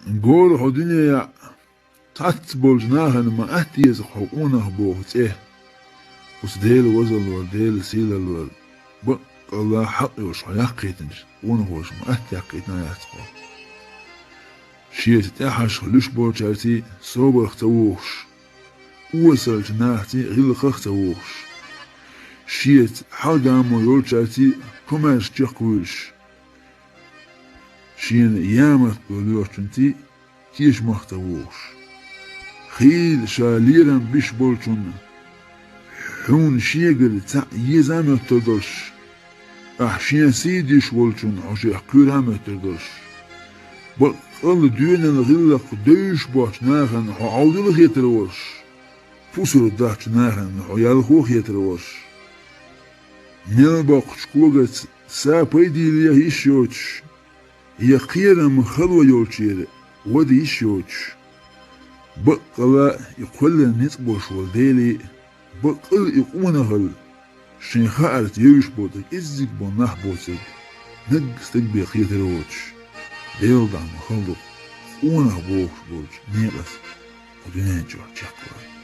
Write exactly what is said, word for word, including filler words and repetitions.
Гора хьо дуьненахь цхьацца болчу нахана ма атта еза хьо къонах боху цӀе. Оцу Делан возаллора, Делан сийлаллора баккъалла хьакъ йолуш хьо яккхийтинчу къонахоша ма атта яккхийтина яц хьо. Шеца тӀаьхьашха луьш болчаьрций собарх ца вухуш, осалчу нахций гӀиллакхах ца вухуш, шеца хьалгамо йолчаьрций комаьрша чекхвуьйлуш, шена ямартло лоьхучунций тешамах ца вухуш. Хийла ша лерам биш болчунна, хьуна шегара цхьаъ еза а моьттур долуш, ахь шен сий деш волчунна хьо шех кхуьйра а моьттур долуш. Баккъалла доьналла гӀиллакх девзаш боцчу нахана хьо Ӏовдал хетар волуш, пусар доцчу нахана хьо ялхо хетар волуш. Мел боккхучу когаца са пайдийле йиш йоцуш, я кхерам хало йолчеран вада йиш йоцуш. Баккъалла и кхоьллина ницкъ болуш волу Делий, баккъалла и къонахалла шайн хаарца евзаш болу кӀеззиг болу нах боцург, нагга стаг бен кхетар воцуш, Делан дӀа ма хала ду къонах бохуш болчу некъаца кху дуьнен чохь чекхвала.